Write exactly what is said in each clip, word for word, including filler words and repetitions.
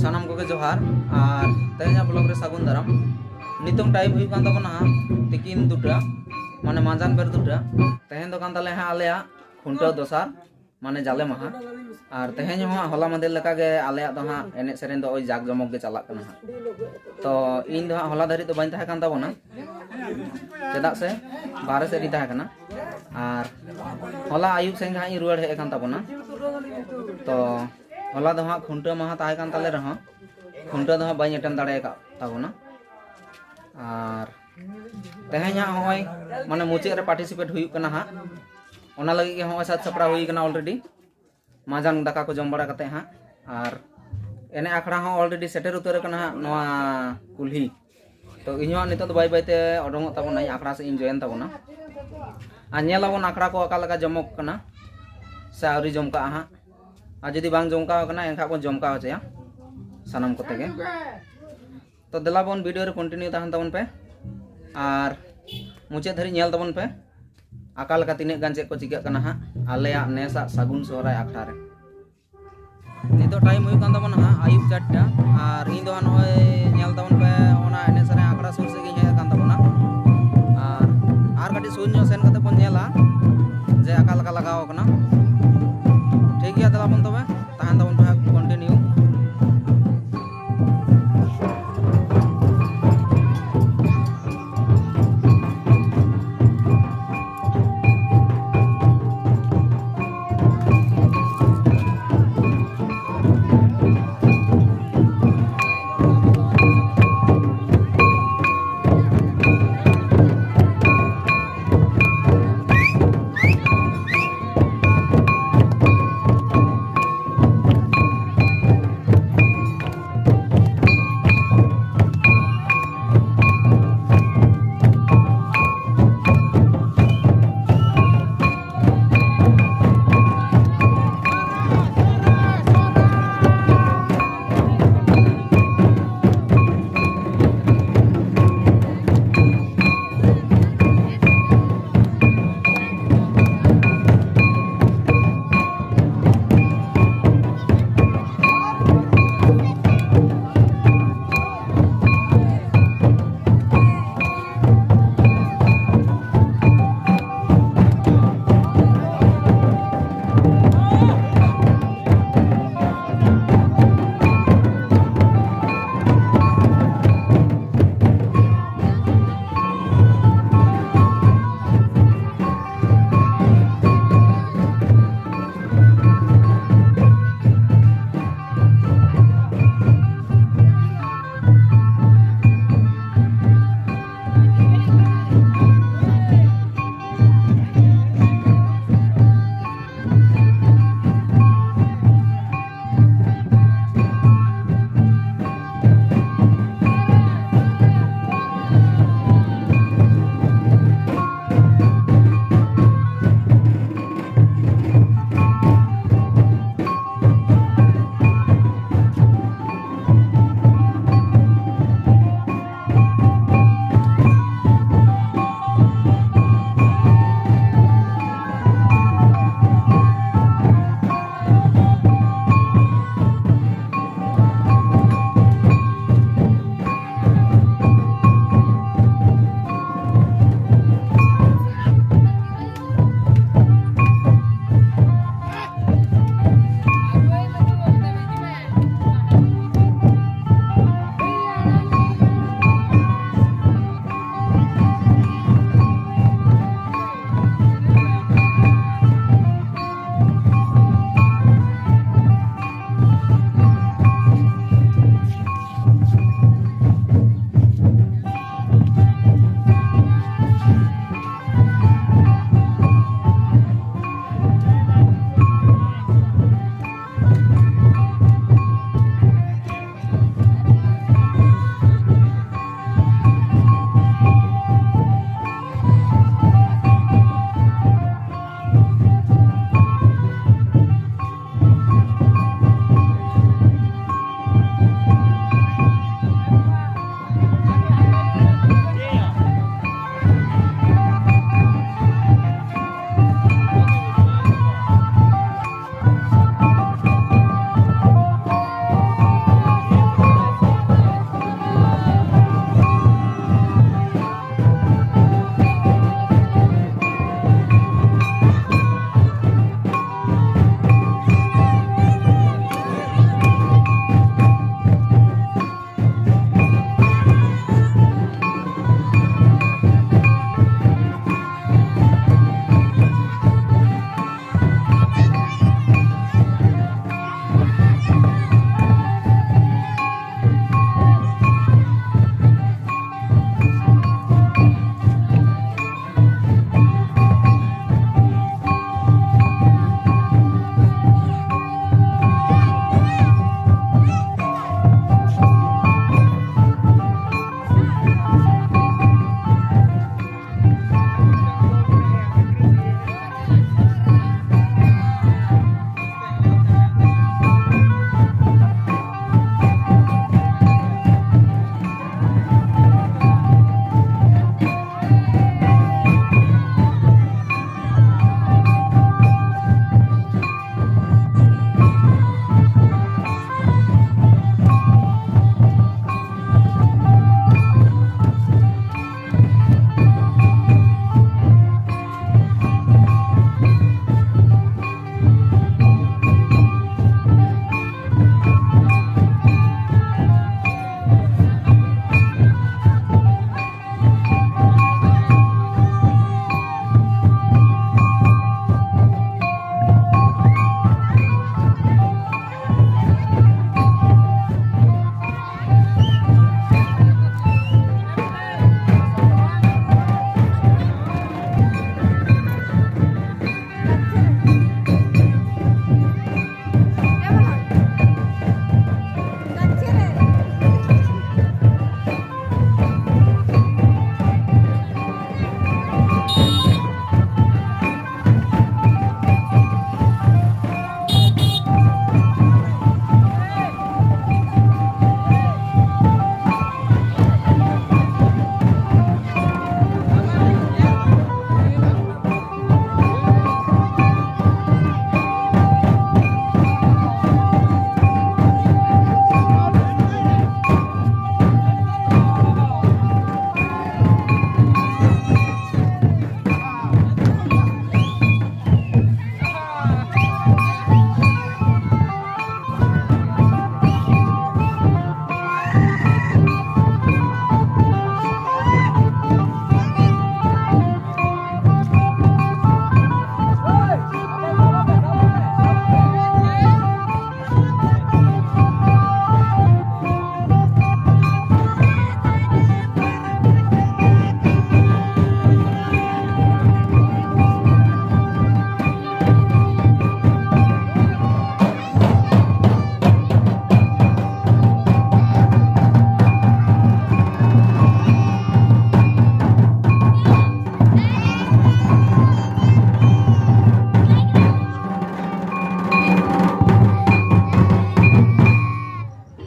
ᱥᱟᱱᱟᱢ ᱠᱚᱜᱮ ᱡᱚᱦᱟᱨ ᱟᱨ ᱛᱮᱦᱮᱧᱟᱜ ᱵᱞᱚᱜ ᱨᱮ ᱥᱟᱹᱜᱩᱱ ᱫᱟᱨᱟᱢ᱾ ᱱᱤᱛᱚᱝ ᱴᱟᱭᱤᱢ ᱦᱩᱭᱩᱜ ᱠᱟᱱ ᱛᱟᱵᱚᱱᱟ ᱦᱟᱸᱜ ᱛᱤᱠᱤᱱ ᱫᱩᱴᱟ, ᱢᱟᱱᱮ ᱢᱟᱸᱡᱟᱱ ᱵᱮᱨ ᱫᱩᱴᱟ᱾ ᱛᱮᱦᱮᱧ ᱫᱚ ᱠᱟᱱ ᱛᱟᱞᱮᱭᱟ ᱦᱟᱸᱜ ᱟᱞᱮᱭᱟᱜ ᱠᱷᱩᱱᱴᱟᱹᱣ ᱫᱚᱥᱟᱨ, ᱢᱟᱱᱮ ᱡᱟᱞᱮ ᱢᱟᱦᱟ᱾ ᱟᱨ ᱛᱮᱦᱮᱧ ᱦᱚᱸ ᱦᱟᱸᱜ ᱦᱚᱞᱟ ᱢᱟᱫᱷᱮᱨ ᱞᱮᱠᱟᱜᱮ ᱟᱞᱮᱭᱟᱜ ᱫᱚ ᱦᱟᱸᱜ ᱮᱱᱮᱡ ᱥᱮᱨᱮᱧ ᱫᱚ ᱳᱭ ᱡᱟᱠ ᱡᱚᱢᱚᱠ ᱜᱮ ᱪᱟᱞᱟᱜ ᱠᱟᱱᱟ ᱦᱟᱸᱜ᱾ ᱛᱚ ᱤᱧ ᱫᱚ ᱦᱟᱸᱜ ᱦᱚᱞᱟ ᱫᱷᱟᱹᱨᱤᱡ ᱫᱚ ᱵᱟᱹᱧ ᱛᱟᱦᱮᱸ ᱠᱟᱱ ᱛᱟᱵᱚᱱᱟ, ᱪᱮᱫᱟᱜ ᱥᱮ ᱵᱟᱦᱨᱮ ᱥᱮᱫ ᱨᱤᱧ ᱛᱟᱦᱮᱸ ᱠᱟᱱᱟ᱾ ᱟᱨ ᱦᱚᱞᱟ ᱟᱹᱭᱩᱵ ᱥᱮᱱ ᱜᱮ ᱦᱟᱸᱜ ᱤᱧ ᱨᱩᱣᱟᱹᱲ ᱦᱮᱡ ᱟᱠᱟᱱ ᱛᱟᱵᱚᱱᱟ᱾ ᱛᱚ ᱦᱚᱞᱟ ᱫᱚ ᱦᱟᱸᱜ ᱠᱷᱩᱱᱴᱟᱹᱣ ᱢᱟᱦᱟ ᱛᱟᱦᱮᱸ ᱠᱟᱱ ᱛᱟᱞᱮ ᱨᱮᱦᱚᱸ, ᱠᱷᱩᱱᱴᱟᱹᱣ ᱫᱚ ᱦᱟᱸᱜ ᱵᱟᱹᱧ ᱮᱴᱮᱢ ᱫᱟᱲᱮ ᱟᱠᱟᱫ ᱛᱟᱵᱚᱱᱟ᱾ ᱟᱨ ᱛᱮᱦᱮᱧ ᱦᱟᱸᱜ ᱦᱚᱸᱜᱼᱚᱭ ᱢᱟᱱᱮ ᱢᱩᱪᱟᱹᱫ ᱨᱮ ᱯᱟᱨᱴᱤᱥᱤᱯᱮᱴ ᱦᱩᱭᱩᱜ ᱠᱟᱱᱟ ᱦᱟᱸᱜ, ᱚᱱᱟ ᱞᱟᱹᱜᱤᱫ ᱜᱮ ᱦᱚᱸᱜᱼᱚᱭ ᱥᱟᱹᱛ ᱥᱟᱯᱲᱟᱣ ᱦᱩᱭ ᱠᱟᱱᱟ ᱚᱞᱨᱮᱰᱤ᱾ ᱢᱟᱸᱡᱟᱱ ᱫᱟᱠᱟ ᱠᱚ ᱡᱚᱢ ᱵᱟᱲᱟ ᱠᱟᱛᱮ ᱦᱟᱸᱜ, ᱟᱨ ᱮᱱᱮᱡ ᱟᱠᱷᱲᱟ ᱦᱚᱸ ᱚᱞᱨᱮᱰᱤ ᱥᱮᱴᱮᱨ ᱩᱛᱟᱹᱨ ᱟᱠᱟᱱᱟ ᱦᱟᱸᱜ ᱱᱚᱣᱟ ᱠᱩᱞᱦᱤ᱾ ᱛᱚ ᱤᱧ ᱦᱚᱸ ᱱᱤᱛᱚᱜ ᱫᱚ ᱵᱟᱹᱭ ᱵᱟᱹᱭᱛᱮ ᱚᱰᱚᱝᱚᱜ ᱛᱟᱵᱚᱱᱟᱹᱧ, ᱟᱠᱷᱲᱟ ᱥᱮᱫ ᱤᱧ ᱡᱚᱭᱮᱱ ᱛᱟᱵᱚᱱᱟ᱾ ᱟᱨ ᱧᱮᱞ ᱟᱵᱚᱱ ᱟᱠᱷᱲᱟ ᱠᱚ ᱚᱠᱟ ᱞᱮᱠᱟ ᱡᱚᱢᱚᱠ ᱠᱟᱱᱟ ᱥᱮ ᱟᱹᱣᱨᱤ ᱡᱚᱢᱠᱟᱜᱼᱟ ᱦᱟᱸᱜ᱾ ᱟᱨ ᱡᱩᱫᱤ ᱵᱟᱝ ᱡᱚᱢᱠᱟᱣ ᱠᱟᱱᱟ, ᱮᱱᱠᱷᱟᱱ ᱵᱚᱱ ᱡᱚᱢᱠᱟᱣ ᱦᱚᱪᱚᱭᱟ ᱥᱟᱱᱟᱢ ᱠᱚᱛᱮ ᱜᱮ᱾ ᱛᱚ ᱫᱮᱞᱟ ᱵᱚᱱ ᱵᱷᱤᱰᱤᱭᱳ ᱨᱮ ᱠᱚᱱᱴᱤᱱᱤᱭᱩ ᱛᱟᱦᱮᱱ ᱛᱟᱵᱚᱱ ᱯᱮ ᱟᱨ ᱢᱩᱪᱟᱹᱫ ᱫᱷᱟᱹᱨᱤᱡ ᱧᱮᱞ ᱛᱟᱵᱚᱱ ᱯᱮ, ᱚᱠᱟ ᱞᱮᱠᱟ ᱛᱤᱱᱟᱹᱜ ᱜᱟᱱ ᱪᱮᱫ ᱠᱚ ᱪᱤᱠᱟᱹᱜ ᱠᱟᱱᱟ ᱦᱟᱸᱜ ᱟᱞᱮᱭᱟᱜ ᱱᱮᱥᱟᱜ ᱥᱟᱹᱜᱩᱱ ᱥᱚᱦᱨᱟᱭ ᱟᱠᱷᱲᱟ ᱨᱮ᱾ ᱱᱤᱛᱚᱜ ᱴᱟᱭᱤᱢ ᱦᱩᱭᱩᱜ ᱠᱟᱱ ᱛᱟᱵᱚᱱᱟ ᱦᱟᱸᱜ ᱟᱹᱭᱩᱵ ᱪᱟᱨᱴᱟ, ᱟᱨ ᱤᱧ ᱫᱚ ᱦᱟᱸᱜ ᱱᱚᱜᱼᱚᱭ ᱧᱮᱞ ᱛᱟᱵᱚᱱ ᱯᱮ, ᱚᱱᱟ ᱮᱱᱮᱡ ᱥᱮᱨᱮᱧ ᱟᱠᱷᱲᱟ ᱥᱩᱨ ᱥᱮᱫ ᱜᱤᱧ ᱦᱮᱡ ᱟᱠᱟᱱ ᱛᱟᱵᱚᱱᱟ᱾ ᱟᱨ ᱟᱨ ᱠᱟᱹᱴᱤᱡ ᱥᱩᱨ ᱧᱚᱜ ᱥᱮᱱ ᱠᱟᱛᱮ ᱵᱚᱱ ᱧᱮᱞᱟ ᱡᱮ ᱚᱠᱟ ᱞᱮᱠᱟ ᱞᱟᱜᱟᱣ ᱠᱟᱱᱟ᱾ ᱴᱷᱤᱠ ᱜᱮᱭᱟ, ᱫᱮᱞᱟ ᱵᱚᱱ ᱛᱚᱵᱮ ᱛᱟᱦᱮᱱ ᱛᱟᱵᱚᱱ ᱯᱮ ᱦᱟᱸᱜ ᱠᱚᱱᱴᱤᱱᱤᱭᱩ᱾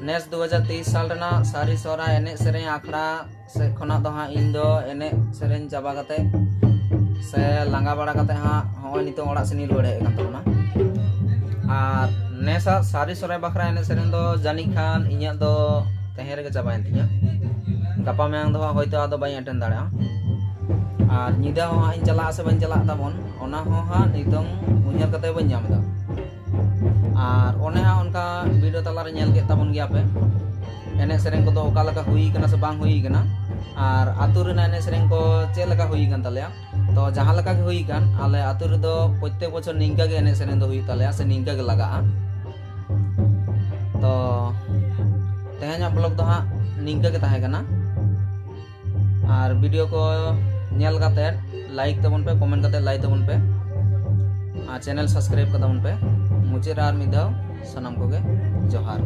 ᱱᱮᱥ ᱫᱩ ᱦᱟᱡᱟᱨ ᱛᱮᱭᱤᱥ ᱥᱟᱞ ᱨᱮᱱᱟᱜ ᱥᱟᱹᱨᱤ ᱥᱚᱦᱨᱟᱭ ᱮᱱᱮᱡ ᱥᱮᱨᱮᱧ ᱟᱠᱷᱲᱟ ᱥᱮᱫ ᱠᱷᱚᱱᱟᱜ ᱫᱚ ᱦᱟᱸᱜ ᱤᱧ ᱫᱚ ᱮᱱᱮᱡ ᱥᱮᱨᱮᱧ ᱪᱟᱵᱟ ᱠᱟᱛᱮ ᱥᱮ ᱞᱟᱸᱜᱟ ᱵᱟᱲᱟ ᱠᱟᱛᱮ ᱦᱟᱸᱜ ᱦᱚᱸᱜᱼᱚᱭ ᱱᱤᱛᱚᱝ ᱚᱲᱟᱜ ᱥᱮᱱ ᱤᱧ ᱨᱩᱣᱟᱹᱲ ᱦᱮᱡ ᱟᱠᱟᱱ ᱛᱟᱵᱚᱱᱟ᱾ ᱟᱨ ᱱᱮᱥᱟᱜ ᱥᱟᱹᱨᱤ ᱥᱚᱦᱨᱟᱭ ᱵᱟᱠᱷᱨᱟ ᱮᱱᱮᱡ ᱥᱮᱨᱮᱧ ᱫᱚ ᱡᱟᱹᱱᱤᱡ ᱠᱷᱟᱱ ᱤᱧᱟᱹᱜ ᱫᱚ ᱛᱮᱦᱮᱧ ᱨᱮᱜᱮ ᱪᱟᱵᱟᱭᱮᱱ ᱛᱤᱧᱟᱹ᱾ ᱜᱟᱯᱟ ᱢᱮᱭᱟᱝ ᱫᱚ ᱦᱟᱸᱜ ᱦᱚᱭᱛᱳ ᱟᱫᱚ ᱵᱟᱹᱧ ᱮᱴᱮᱱ ᱫᱟᱲᱮᱭᱟᱜᱼᱟ᱾ ᱟᱨ ᱧᱤᱫᱟᱹ ᱦᱚᱸ ᱦᱟᱸᱜ ᱤᱧ ᱪᱟᱞᱟᱜᱼᱟ ᱥᱮ ᱵᱟᱹᱧ ᱪᱟᱞᱟᱜ ᱛᱟᱵᱚᱱ, ᱚᱱᱟ ᱦᱚᱸ ᱦᱟᱸᱜ ᱱᱤᱛᱚᱝ ᱩᱭᱦᱟᱹᱨ ᱠᱟᱛᱮ ᱵᱟᱹᱧ ᱧᱟᱢ ᱮᱫᱟ᱾ ᱟᱨ ᱚᱱᱮ ᱦᱟᱸᱜ ᱚᱱᱠᱟ ᱵᱷᱤᱰᱤᱭᱳ ᱛᱟᱞᱟᱨᱮ ᱧᱮᱞ ᱠᱮᱫ ᱛᱟᱵᱚᱱ ᱜᱮᱭᱟ ᱯᱮ, ᱮᱱᱮᱡ ᱥᱮᱨᱮᱧ ᱠᱚᱫᱚ ᱚᱠᱟ ᱞᱮᱠᱟ ᱦᱩᱭ ᱠᱟᱱᱟ ᱥᱮ ᱵᱟᱝ ᱦᱩᱭ ᱠᱟᱱᱟ, ᱟᱨ ᱟᱹᱛᱩ ᱨᱮᱱᱟᱜ ᱮᱱᱮᱡ ᱥᱮᱨᱮᱧ ᱠᱚ ᱪᱮᱫ ᱞᱮᱠᱟ ᱦᱩᱭ ᱠᱟᱱ ᱛᱟᱞᱮᱭᱟ᱾ ᱛᱚ ᱡᱟᱦᱟᱸ ᱞᱮᱠᱟ ᱜᱮ ᱦᱩᱭ ᱠᱟᱱ, ᱟᱞᱮ ᱟᱹᱛᱩ ᱨᱮᱫᱚ ᱯᱨᱚᱛᱛᱮᱠ ᱵᱚᱪᱷᱚᱨ ᱱᱤᱝᱠᱟ ᱜᱮ ᱮᱱᱮᱡ ᱥᱮᱨᱮᱧ ᱫᱚ ᱦᱩᱭᱩᱜ ᱛᱟᱞᱮᱭᱟ ᱥᱮ ᱱᱤᱝᱠᱟ ᱜᱮ ᱞᱟᱜᱟᱜᱼᱟ᱾ ᱛᱚ ᱛᱮᱦᱮᱧᱟᱜ ᱵᱞᱚᱜ ᱫᱚ ᱦᱟᱸᱜ ᱱᱤᱝᱠᱟᱹ ᱜᱮ ᱛᱟᱦᱮᱸ ᱠᱟᱱᱟ᱾ ᱟᱨ ᱵᱷᱤᱰᱤᱭᱳ ᱠᱚ ᱧᱮᱞ ᱠᱟᱛᱮ ᱞᱟᱭᱤᱠ ᱛᱟᱵᱚᱱ ᱯᱮ, ᱠᱚᱢᱮᱱᱴ ᱠᱟᱛᱮ ᱞᱟᱭᱤᱠ ᱛᱟᱵᱚᱱ ᱯᱮ, ᱟᱨ ᱪᱮᱱᱮᱞ ᱥᱟᱵᱥᱠᱨᱟᱭᱤᱵ ᱠᱟᱛᱟᱵᱚᱱ ᱯᱮ᱾ ᱢᱩᱪᱟᱹᱫ ᱨᱮ ᱟᱨ ᱢᱤᱫ ᱫᱷᱟᱣ ᱥᱟᱱᱟᱢ ᱠᱚᱜᱮ ᱡᱚᱦᱟᱨ᱾